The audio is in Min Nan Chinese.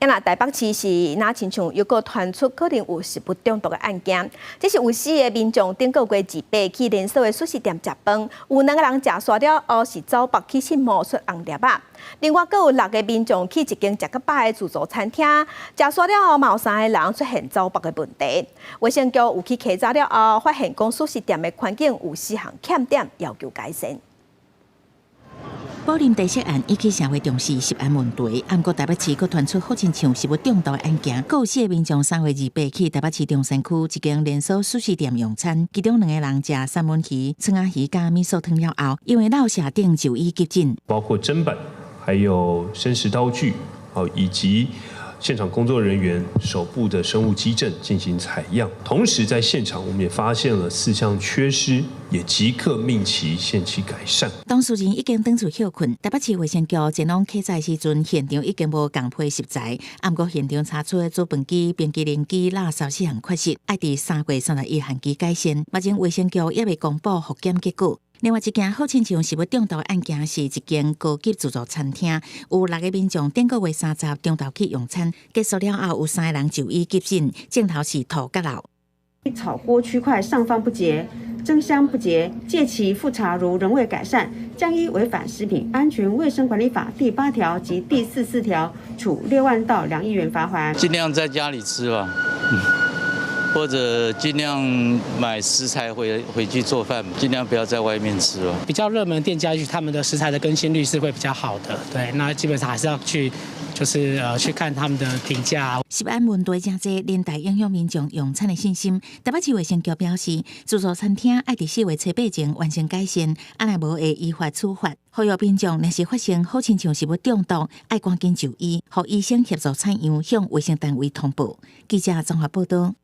啊，若台北市是若親像猶閣傳出可能有食物中毒的案件，這是有四个民眾頂個月28去連鎖的壽司店食飯，有兩個人食煞了後是走腹起糞毛出紅粒仔。另外，閣有六個民眾去一間食較飽的自助餐廳，食煞了後，嘛有三个人出現走腹的問題。衛生局有去稽查了後，發現講壽司店的環境有四項欠點，要求改善。寶林茶色案引起社會重視食安問題，毋過台北市閣傳出好親像食物中毒的案件，閣有四個民眾3月28去台北市中山區一間連鎖壽司店用餐，其中兩个人食三文魚、蛏仔魚佮米索湯了後，因為落瀉等就醫急診。包括砧板、還有生食刀具，以及現場工作人員手部的生物跡證進行採樣，同時在現場我們也發現了四項缺失，也即刻命其限期改善。當事人已經轉厝歇睏，台北市衛生局前往稽查時陣，現場已經無仝批食材，毋過現場查出的煮飯機、冰淇淋機、垃圾四項缺失，愛佇3月31限期改善。目前衛生局猶未公布複檢結果。另外一件好親像食物中毒的案件，是一間高級自助餐廳，有六個民眾頂個月30中晝去用餐，結束了後有三個人就醫急診，症頭是吐佮漏。炒鍋區塊上方不潔，蒸箱不潔，屆期複查如仍未改善，將依違反食品安全衛生管理法第8條及第44條，處6萬到2億元罰鍰。盡量在家裡吃吧。或者盡量買食材回去做飯，盡量不要在外面吃哦。比較熱門店家，他們的食材的更新率是會比較好的。對，那基本上還是要去，就是去看他們的評價。食安問題誠濟，連帶影響民眾用餐的信心。台北市衛生局表示，自助餐廳愛佇4月初8前完成改善，啊若無會依法處罰。呼籲民眾若是發生好親像食物中毒，愛趕緊就醫，予醫生協助採樣，向衛生單位通報。記者綜合報道。